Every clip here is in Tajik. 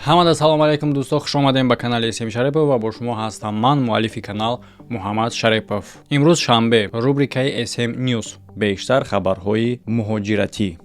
Ҳамада салом алайкум, дӯсто, хуш омадем ба канали См Шарипов ва бо шумо ҳастам ман, муаллифи канал Муҳаммад Шарипов. Имрӯз шанбе, рубрикаи SM News, бештар хабарҳои муҳоҷиратӣ.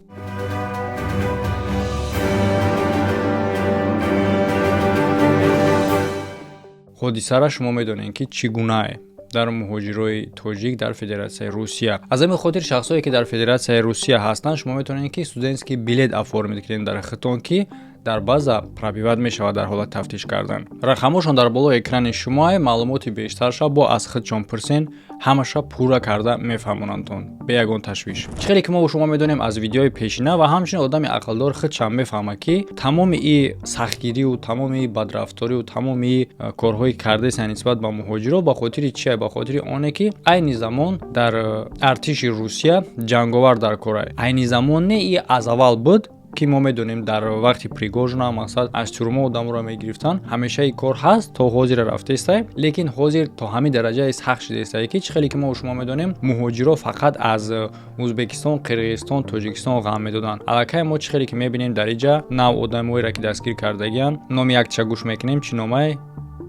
Ҳодисара шумо медонед, ки чӣ гунае дар муҳоҷирои тоҷик дар Федератсияи Русия. Аз ҳамин хотир шахсое, ки дар Федератсияи Русия ҳастанд, шумо метавонед, ки студентский билет оформить кунед дар хитон, ки дар база пробивать мешавад дар ҳолати тафтиш кардан. Рақамҳошон дар болои экрани шумоае. Маълумоти бештарша бо аз худшон пурсен, ҳамаша пурра карда мефаҳмонандтон бе ягон ташвиш. Чӣ хеле ки мо шумо медонем аз видеои пешина ва ҳамчунин одами ақлдор худшам мефаҳмад, ки тамоми и сахтгирию тамоми бадрафторию тамоми корҳои кардеса нисбат ба муҳоҷиро ба хотири чие? Ба хотири оне, ки айни замон дар артиши Русия ҷанговар дар корае. Айни замон не, и аз аввал буд, ки мо медонем, дар вақти Пригожина, мақсад, аз тюрьма одаморо мегирифтанд. Ҳамеша и кор ҳаст, то ҳозира рафтаистай, лекин ҳозир то ҳамин дараҷаи сахт шидаистае, ки чӣ хеле ки мо шумо медонем, муҳоҷиро фақат аз Ӯзбекистон, Қирғизистон, Тоҷикистон ғам медоданд. Аллакай мо чӣ хеле ки мебинем, дар иҷа нав одамоеро, ки дастгир кардагиянд, номи якча гӯш мекунем, чӣ номае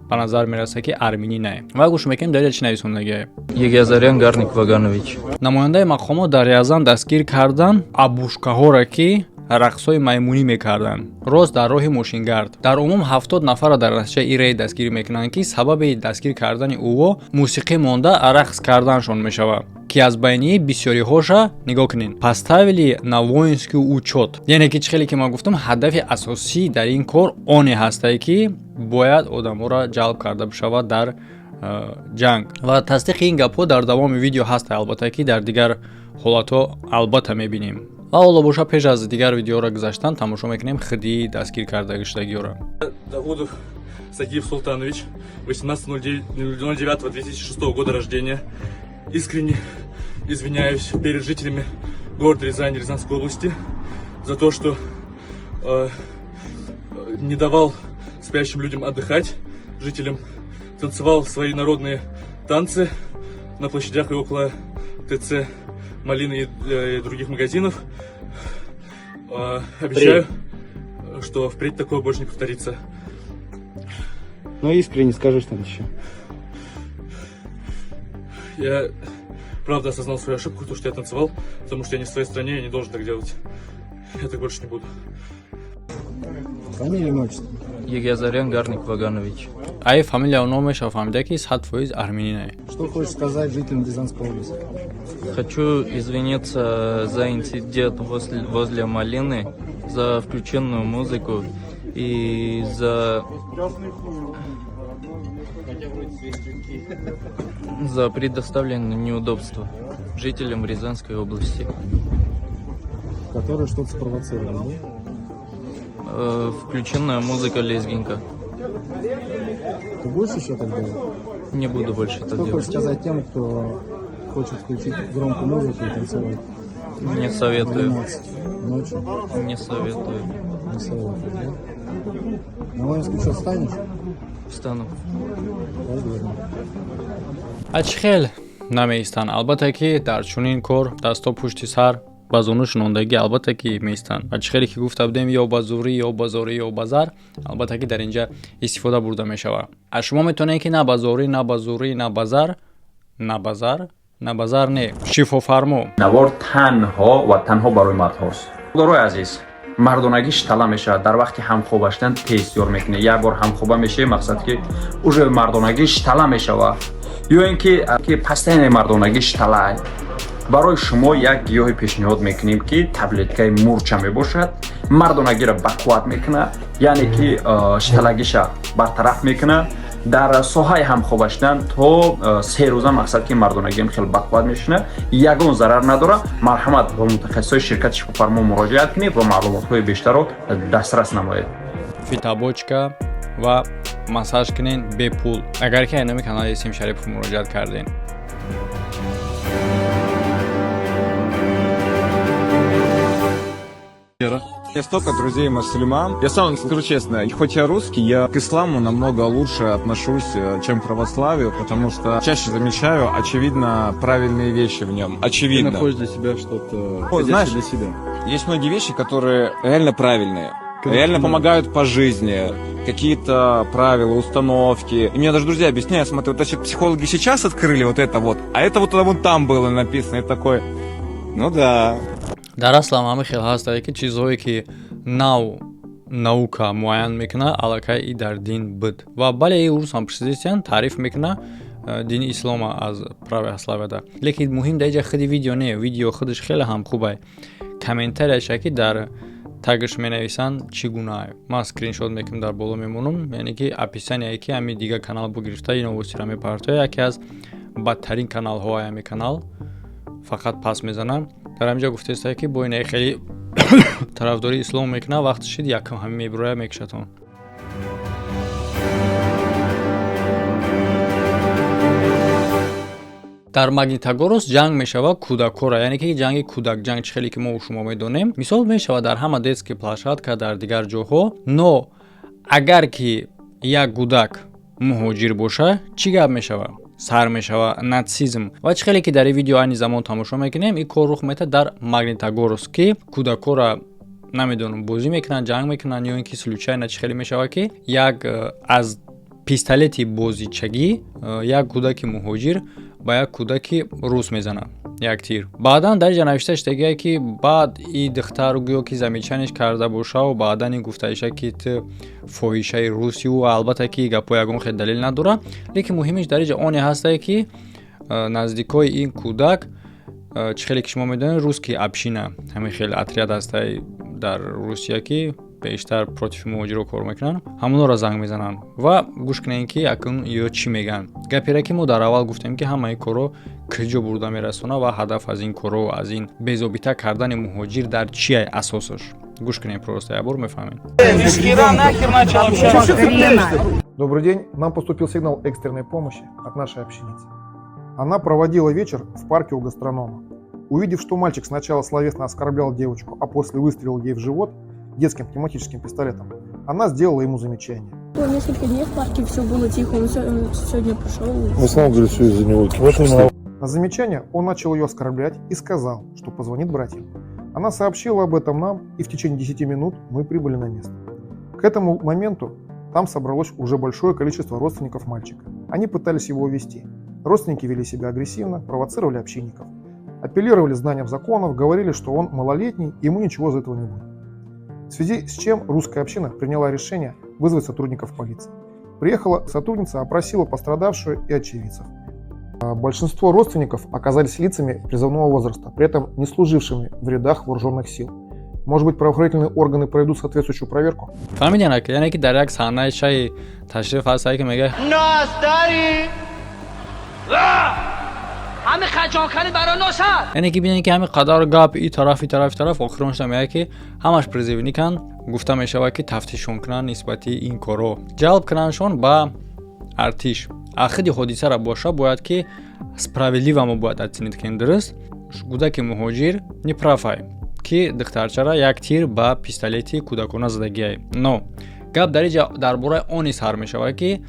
ба назар мерасад, ки арминӣ не, ва гӯш мекунем, дар иҷа чӣ нависондагие. Егиазарян Гарник Ваганович. Намояндаи мақомот дар Рязан дастгир кардан абушкаҳоро, ки рақсҳои маймунӣ мекарданд рост дар роҳи мошингард. Дар умум 70 нафарро дар натиҷаи ин рейд дастгир мекунанд, ки сабаби дастгир кардани ӯво мусиқӣ монда рақс карданашон мешавад, ки аз байни бисёриҳоша, нигоҳ кунед, поставили на воинский учёт. Яъне ки чӣ хеле ки ман гуфтам, ҳадафи асосӣ дар ин кор оне ҳастае, ки бояд одамҳоро ҷалб карда бишавад дар ҷанг. Ва тасдиқи ин гапҳо дар давоми видео ҳаст, албатта, ки дар дигар ҳолатҳо албатта мебинем. Ва ҳоло боша, пеш аз дигар видеоро гузаштан, тамошо мекунем хиди дастгир кардагиштагиёро. Давудов Сагиб Султанович, 18.09.2006 года рождения. Искренне извиняюсь перед жителями города Рязани, Рязанской области за то, что не давал спящим людям отдыхать, жителям, танцевал свои народные танцы на площадях и около ТЦ «Малины» и других магазинов. Обещаю, что впредь такое больше не повторится. Ну, искренне скажи что-нибудь еще. Я правда осознал свою ошибку, то, что я танцевал, потому что я не в своей стране, я не должен так делать. Я так больше не буду. Фамилия, имя, отчество. Егиазарян Гарник Ваганович. Ай фамилия номеша фаҳмида, ки 100% армянинае. Что хочешь сказать жителям Рязанской области? Хочу извиниться за инцидент возле «Малины», за включенную музыку и за предоставленное неудобство жителям Рязанской области. Которые что-то спровоцировали, да? Включенная музыка лезгинка. Ты будешь еще так делать? Не буду больше так Что делать. хочешь сказать тем, кто хочет включить громкую музыку и танцевать? Не советую. 12 ночи. Не советую. Не советую, да? На воинский учет станешь? Встану. Возможно. А чӣ хел намеистанд? Албатта, ки дар чунин кор дасто пушти сар ба зону шунондагӣ, албатта, ки меистанд. Ва чӣ хеле ки гуфта будем, ё ба зурӣ, ё ба зорӣ, ё ба зар, албатта, ки дар инҷа истифода бурда мешавад. А шумо метавонед, ки на ба зорӣ, на ба зурӣ, на ба зар, на ба зар, на ба зар, не, шифофармо. Навор танҳо ва танҳо барои мардҳост. Дорои азиз, мардонагӣ штала мешавад дар вақти ҳамхоба шудан, тез ёр мекунӣ. Як бор ҳамхоба мешавӣ, мақсад, ки уже мардонагӣ штала мешавад, ё ин ки постоянно мардонагӣ штала. Барои шумо як гиёҳе пешниҳод мекунем, ки таблеткаи мурча мебошад. Мардонагиро бақувват мекунад, яъне ки шталагиша бартараф мекунад. Дар соҳаи ҳамхоба шудан то 3 рӯза, мақсад, ки мардонагиам хеле бақувват мешунад, ягон зарар надорад. Марҳамат, ба мутахассисои ширкати Шифофармо муроҷиат кунед ва маълумотҳои бештарро дастрас намоед. Фитобочка ва массаж кунен бепул, агар ки айнами канали Сим Шарипов муроҷиат кардем. Я столько друзей мусульман. Я сам скажу честно, хоть я русский, я к исламу намного лучше отношусь, чем к православию, потому что чаще замечаю, очевидно, правильные вещи в нем. Очевидно. Ты находишь для себя что-то, О, знаешь, для себя. Есть многие вещи, которые реально правильные. Реально помогают по жизни. Какие-то правила, установки. И мне даже друзья объясняют, смотри, вот значит, психологи сейчас открыли вот это вот, а это вот вон там было написано. И такой, ну да. Дар аслам ҳама хел ҳастае, ки чизҳое, ки нав наука муайян мекунад, аллакай и дар дин буд. Ва бале, и урус ҳам пурсидистиян, таъриф мекунад дини ислома аз православияда. Лекин муҳим дар иҷа худи видео не, видео худаш хеле ҳам хубай, комментарияша, ки дар тагаш менависанд, чӣ гуна. Ман скриншот мекунам, дар боло мемонам, яъне ки описание, ки ҳами дигар канал богирифта ин новостиро мепартоя. Яке аз бадтарин каналҳои ҳами канал фақат пас мезанам. Дар ҳаминҷо гуфтаистае, ки бо инаи хеле тарафдории ислом мекунад, вақти шид якам ҳами мебироя, мекушатон. Дар Магнитогорск ҷанг мешавад кӯдакҳоро, яъне ки ҷанги кӯдакҷанг, чӣ хеле ки мо шумо медонем, мисол мешавад дар ҳама детский площадка, дар дигар ҷоҳо. Но агар ки як кӯдак муҳоҷир боша, чӣ гап мешавад? Сар мешава нацизм. Ва чӣ хеле ки дар ин видео айни замон тамошо мекунем, ин кор рух метад дар Магнитогорск, ки кӯдакҳоро, намедонам, бозӣ мекунанд, ҷанг мекунанд ё ин ки случайно чӣ хеле мешавад, ки як аз пистолети бозичагӣ як кӯдаки муҳоҷир ба як кӯдаки рус мезанад як тир. Баъдан дар инҷа навишта шудагие, ки баъд и духтар гӯё ки замечание карда бошаву баъдан ин гуфтаиша, ки ту фоҳишаи русиву. Албатта ки гапҳо ягон хел далел надорад, лекин муҳимиш дар инҷа оне ҳастае, ки наздикои ин кӯдак, чӣ хеле ки шумо медонед, русский община, ҳамин хел отряд ҳастае дар Русия, ки бештар против муҳоҷиро кор мекунанд, ҳамонҳоро занг мезананд. Ва гӯш кунем, ки акнун ё чӣ мегӯянд. Гапере ки мо дар аввал гуфтем, ки ҳамаи корро куҷо бурда мерасонад ва ҳадаф аз ин корро, аз ин безобита кардани муҳоҷир дар чие асосаш. Гӯш кунем просто, як бор мефаҳмем. Добрый день. Нам поступил сигнал экстренной помощи от нашей общеницы. Она проводила вечер в парке у гастронома. Увидев, что мальчик сначала словесно оскорблял девочку, а после выстрелил ей в живот детским пневматическим пистолетом, она сделала ему замечание. Было несколько дней в парке, все было тихо, он сегодня пришел. На самом деле все из-за него. Вот именно. На замечание он начал ее оскорблять и сказал, что позвонит братьям. Она сообщила об этом нам, и в течение 10 минут мы прибыли на место. К этому моменту там собралось уже большое количество родственников мальчика. Они пытались его увести. Родственники вели себя агрессивно, провоцировали общинников. Апеллировали знанием законов, говорили, что он малолетний, и ему ничего за этого не будет. В связи с чем русская община приняла решение вызвать сотрудников полиции. Приехала сотрудница, опросила пострадавшую и очевидцев. Большинство родственников оказались лицами призывного возраста, при этом не служившими в рядах вооруженных сил. Может быть, правоохранительные органы проведут соответствующую проверку? Фаҳмидем, яъне ки дар як саҳнаи шаи ташриф ҳастае, ки мегӯяд: Настари ҳами хаҷонкани баро носад. Яъне ки бинед, ки ҳами қадар гап и тараф, и тараф, и тараф, охироншда мегӯяд, ки ҳамаш призывниканд. Гуфта мешавад, ки тафтишон кунанд нисбати ин корҳо, ҷалб кунандшон ба артиш. Ахиди ҳодисара боша, бояд ки справедливо мо бояд оценить кунем, дуруст? Кӯдаки муҳоҷир неправ ай, ки духтарчара як тир ба пистолети кӯдакона задагиай. Но гап дар иҷа дар бораи оне сар мешавад, ки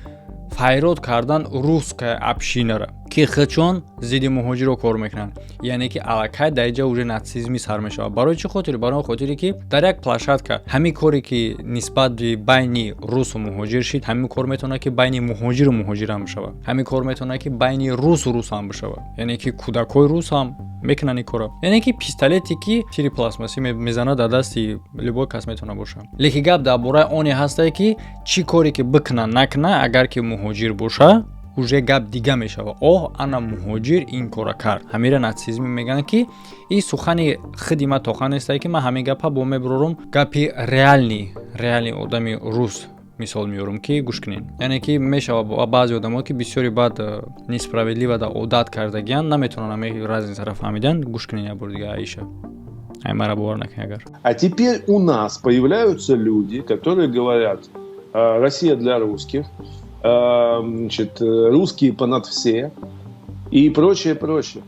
файрод кардан русская общинара, ки худшон зидди муҳоҷиро кор мекунанд. Яъне ки аллакай дар иҷа уже нацизмӣ сар мешавад. Барои чӣ хотир? Барои он хотире, ки дар як площадка ҳамин коре, ки нисбати байни русу муҳоҷир шид, ҳамин кор метавонад, ки байни муҳоҷиру муҳоҷир ҳам бишавад, ҳамин кор метавонад, ки байни русу рус ҳам бишавад. Яъне ки кӯдакҳои рус ҳам мекунанд ин корро. Яъне ки пистолете, ки тири пластмассӣ мезанад, дар дасти любой кас метавонад бошад. Лекин гап дар бораи оне ҳастае, ки чӣ коре ки бикунад, накунад, агар ки муҳоҷир боша, уже гап дига мешавад. Оҳ, ана муҳоҷир ин кора кард, ҳамира нацизм мегӯянд. Ки ин сухани худи ма тоқа нестае, ки ман ҳамин гапа бо мебурорум, гапи реальный одами рус мисол меорум, ки гӯш кунед. Яъне ки мешавад, баъзе одамо, ки бисёри баъд несправедливо да одат кардагиянд, наметавонанд ҳамин разницаро фаҳмидан. Гӯш кунед як бори дига, Аиша, ай мара бовар накунед агар. А теперь у нас появляются люди, которые говорят: Россия для русских, значит, русские понад все и прочее, прочее.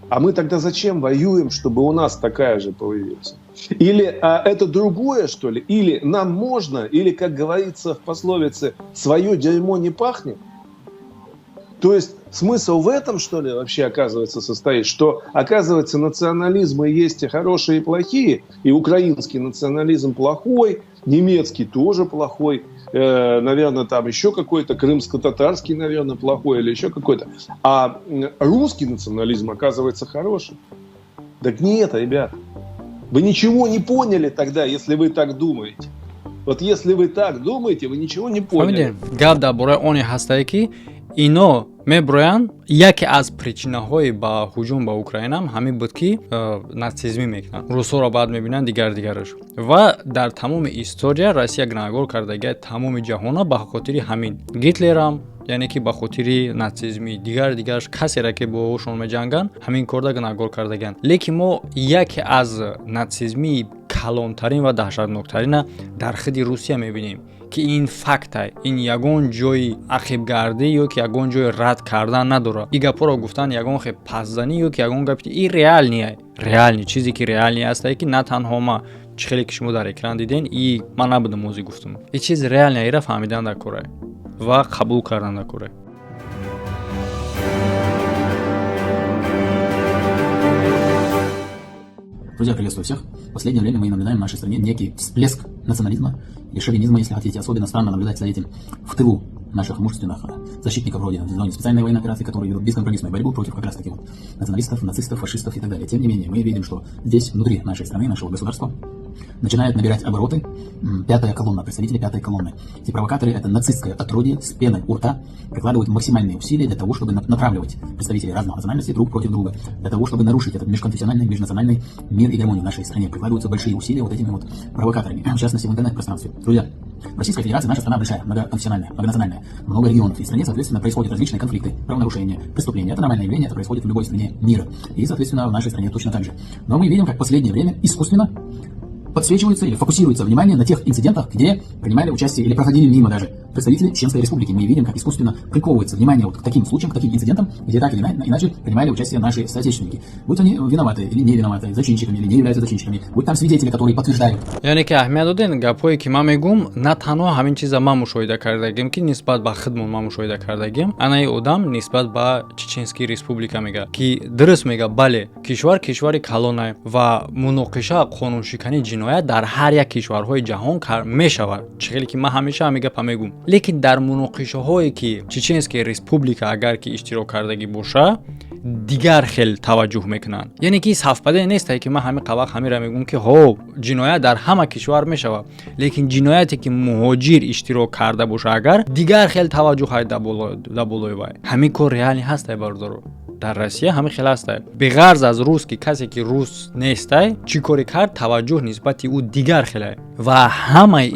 А мы тогда зачем воюем, чтобы у нас такая же появилась? Или это другое, что ли? Или нам можно, или, как говорится в пословице, свое дерьмо не пахнет? То есть смысл в этом, что ли, вообще, оказывается, состоит, что, оказывается, национализмы есть и хорошие, и плохие, и украинский национализм плохой, Немецкий тоже плохой, наверное, там еще какой-то, крымско-татарский, наверное, плохой или еще какой-то. А русский национализм оказывается хорошим. Так нет, ребят, вы ничего не поняли тогда, если вы так думаете. Вот если вы так думаете, вы ничего не поняли. Гап дар бораи оне ҳастае, ки ино меброянд. Яке аз причинаҳои ба ҳуҷум ба Украинаам ҳамин буд, ки нацизмӣ мекунанд, русҳоро баъд мебинанд, дигар дигараш. Ва дар тамоми история Россия гунаҳгор кардагиа тамоми ҷаҳона ба хотири ҳамин. Гитлерам, яъне ки ба хотири нацизми, дигар дигараш, касере ки бо ошон меҷанганд, ҳамин корда гунаҳгор кардагианд. Лекин мо яке аз нацизмии калонтарин ва даҳшатноктарина дар худи Русия мебинем, ки ин факта, ин ягон ҷои ақибгардӣ ё ки ягон ҷои рад кардан надорад. Ин гапҳоро гуфтан ягон хе пасзанӣ ё ки ягон гапи ин реальный, реальный чизе ки реальный ҳастае, ки на танҳо ма, чӣ хеле ки шумо дар экран диден, и ман набудам, ози гуфтум. Ин чиз реальный, ира фаҳмидан дар кора ва қабул кардан дар кора. Друзья, приветствую всех. В последнее время мы наблюдаем в нашей стране некий всплеск национализма или шовинизма, если хотите. Особенно странно наблюдать за этим в тылу наших мужественных защитников Родины в зоне специальной военной операции, которые ведут бескомпромиссную борьбу против как раз таки вот националистов, нацистов, фашистов и так далее. Тем не менее, мы видим, что здесь, внутри нашей страны, нашего государства, начинает набирать обороты пятая колонна, представители пятой колонны. Эти провокаторы – это нацистское отродье с пеной у рта, прикладывают максимальные усилия для того, чтобы натравливать представителей разных национальностей друг против друга, для того, чтобы нарушить этот межконфессиональный, межнациональный мир и гармонию в нашей стране. Прикладываются большие усилия вот этими вот провокаторами, в частности, в интернет-пространстве. Друзья, Российская Федерация, наша страна большая, многоконфессиональная, многонациональная, много регионов. И в стране, соответственно, происходят различные конфликты, правонарушения, преступления. Это нормальное явление, это происходит в любой стране мира. И, соответственно, в нашей стране точно так же. Но мы видим, как в последнее время искусственно подсвечивается или фокусируется внимание на тех инцидентах, где принимали участие или проходили мимо даже представители Чеченской Республики. Мы видим, как искусственно приковывается внимание вот к таким случаям, к таким инцидентам, где так или иначе принимали участие наши соотечественники. Будь они виноваты или не виноваты, зачинщиками или не являются зачинщиками, будь там свидетели, которые подтверждают. Яъне ки аҳамият доден гапҳое ки ман мегӯм, на танҳо ҳамин чиза ман мушоҳида кардагим, ки нисбат ба худмон ман мушоҳида кардагим. Анаи одам нисбат ба Чеченский Республика мега, ки дуруст мега. Бале, кишвар кишвари калонае ва муноқиша, қонуншиканӣ, ҷиноят дар ҳар як кишварҳои ҷаҳон мешавад, чӣ хеле ки ман ҳамеша ҳамин гапа мегӯм. Лекин дар муноқишаҳое ки Чеченская Республика агар ки иштирок кардагӣ боша, дигар хел таваҷҷӯҳ мекунанд. Яъне ки совпадение нестае, ки ман ҳамин қавақ ҳамира мегӯм, ки ҳо, ҷиноят дар ҳама кишвар мешавад, лекин ҷинояте ки муҳоҷир иштирок карда боша агар, дигар хел таваҷҷӯҳ ҳай дар болои вай. Ҳамин кор реальный ҳастай, бародаро, дар Россия ҳамин хел ҳастай. Беғарз аз рус, ки касе ки рус нестай, чӣ коре кард, таваҷҷӯҳ нисбати ӯ дигар хелай. Ва ҳамаи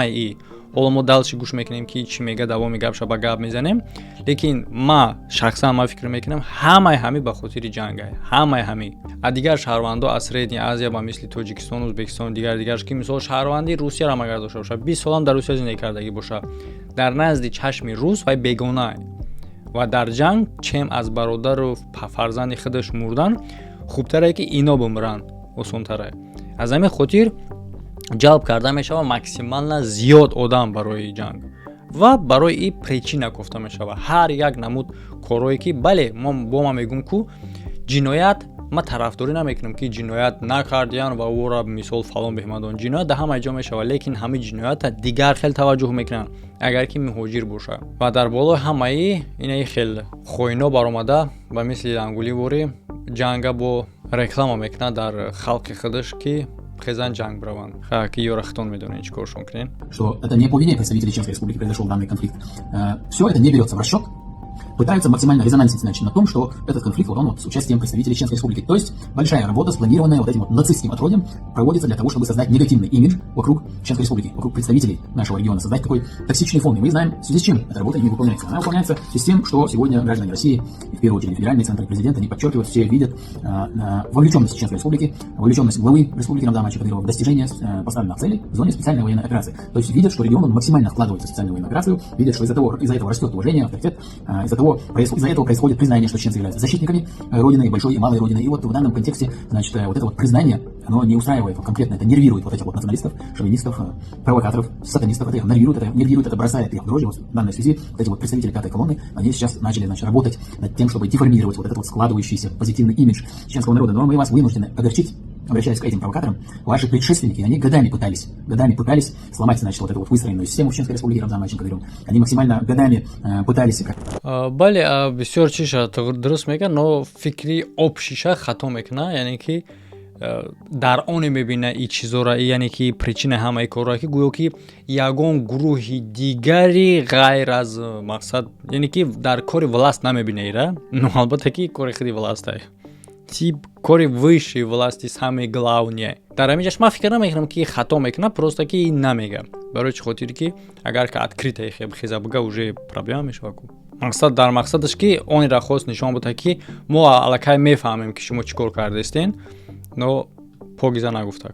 и ҳоло мо дальше гӯш мекунем, ки чӣ мега, давоми гапша ба гап мезанем. Лекин ма шахсан ма фикр мекунам, ҳамаи ҳами ба хотири ҷангай, ҳамаи ҳами. А дигар шаҳрвандо аз Средняя Азия, ба мисли Тоҷикистон, Ӯзбекистон, дигар дигарш, ки мисол шаҳрвандии Русияро агар дошта боша, 20 солам дар Русия зиндагӣ кардагӣ боша, дар назди чашми рус вай бегонаа ва дар ҷанг чем аз бародару фарзанди худаш мурдан хубтаре, ки ино бимиранд, осонтаре. Аз ҳамин хотир ҷалб карда мешавад максимально зиёд одам барои ҷанг ва барои и причина гуфта мешавад ҳар як намуд корҳое ки, бале, бо ман мегӯм ку ҷиноят, ман тарафдорӣ намекунам, ки ҷиноят накардиян ва ӯро мисол фалон беҳмадон. Ҷиноят дар ҳама ҷо мешавад, лекин ҳамаи ҷиноята дигар хел таваҷҷӯҳ мекунанд, агар ки муҳоҷир бошад. Ва дар болои ҳамаи инаи хел хоино баромада, ба мисли ангуливорӣ ҷанга бо реклама мекунад дар халқи худаш, ки хезан ҷанг бираванд. Ки ёра хитон медонед, чӣ коршон кунед. Что это не по вине представителей Чеченской Республики произошел данный конфликт. Все это не берется в расчет. Пытаются максимально резонансить, значит, на том, что этот конфликт, вот он вот с участием представителей Чеченской Республики. То есть большая работа, спланированная вот этим вот нацистским отродьем, проводится для того, чтобы создать негативный имидж вокруг Чеченской Республики, вокруг представителей нашего региона, создать такой токсичный фон. И мы знаем, в связи с чем эта работа не выполняется. Она выполняется в связи с тем, что сегодня граждане России, и в первую очередь федеральный центр, президент, они подчеркивают, все видят вовлеченность Чеченской Республики, вовлеченность главы Республики Рамзана Кадырова в достижение поставленных целей в зоне специальной военной операции. То есть видят, что регион, он максимально вкладывается в специальную военную операцию, видят, что из-за этого растет уважение, авторитет, из-за этого происходит признание, что чеченцы являются защитниками Родины, и большой, и малой Родины. И вот в данном контексте, значит, вот это вот признание, оно не устраивает, вот конкретно это нервирует вот этих вот националистов, шовинистов, провокаторов, сатанистов, это их нервирует, это бросает их в дрожь. Вот в данной связи вот эти вот представители пятой колонны, они сейчас начали, значит, работать над тем, чтобы деформировать вот этот вот складывающийся позитивный имидж чеченского народа. Но мы вас вынуждены огорчить. Обращаясь к этим провокаторам, ваши предшественники, они годами пытались сломать, значит, вот эту вот выстроенную систему в Чеченской Республике Рамзаном Кадыровым. Они максимально годами пытались. Бале, бисёр чиша дуруст мега, но фикри общий ша хато мекуна, яъне ки дар оне мебина и чизора, яъне ки причина ҳамаи корро, ки гӯё ки ягон гурӯҳи дигари ғайр аз мақсад, яъне ки дар кори власть намебина ира. Ну, албатта, ки кори худи власть ае, тип кори высшей власти, самый главный. Дар ҳамин ман фикр намекунам, ки хато мекунад, просто ки намега. Барои чӣ хотир ки агар ки открыто хеза буга, уже проблема мешава ку. Мақсад дар мақсадаш ки онеро хост нишон буда, ки мо аллакай мефаҳмем, ки шумо чӣ кор кардастен, но покиза нагуфтак.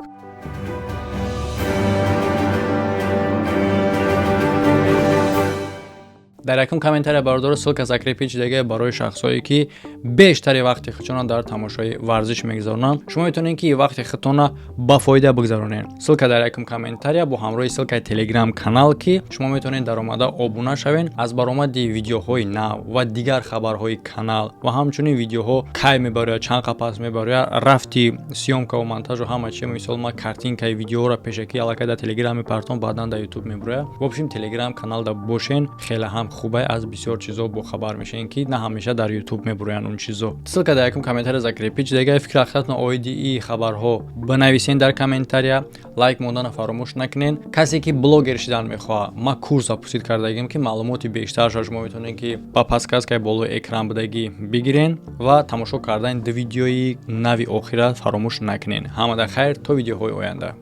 Дар якум комментария, бародаро, ссылка закрепить шудага барои шахсое, ки бештари вақти худшона дар тамошои варзиш мегузаронанд. Шумо метавонед, ки вақти худтона ба фоида бигзаронед. Ссылка дар якум комментария бо ҳамроҳи ссылка и телеграм канал, ки шумо метавонед даромада обуна шавед, аз баромади видеоҳои нав ва дигар хабарҳои канал ва ҳамчунин видеоҳо кай мебарояд, чанд қапас мебарояд, рафти съёмка ву монтажу ҳама чи. Мисол, ма картинка и видеоро пешакӣ аллакай дар телеграм мепартом, баъдан дар ютуб мебарояд. В общем, телеграм каналда бошен, хеле ҳам хубай, аз бисёр чизо бохабар мешавем, ки на ҳамеша дар ютуб мебуроянд он чизо. Ссылка дар якум комментария закрепить шудага. Фикр ахиратон оиди и хабарҳо бинависен дар комментария, лайк мондана фаромӯш накунен. Касе ки блогер шидан мехоҳад, ман курс запустить кардагим, ки маълумоти бештарша шумо метавонед, ки ба подсказка и болои экран будагӣ бигирен ва тамошо кардани ду видеои нави охира фаромӯш накунен. Ҳамада хайр, то видеоҳои оянда.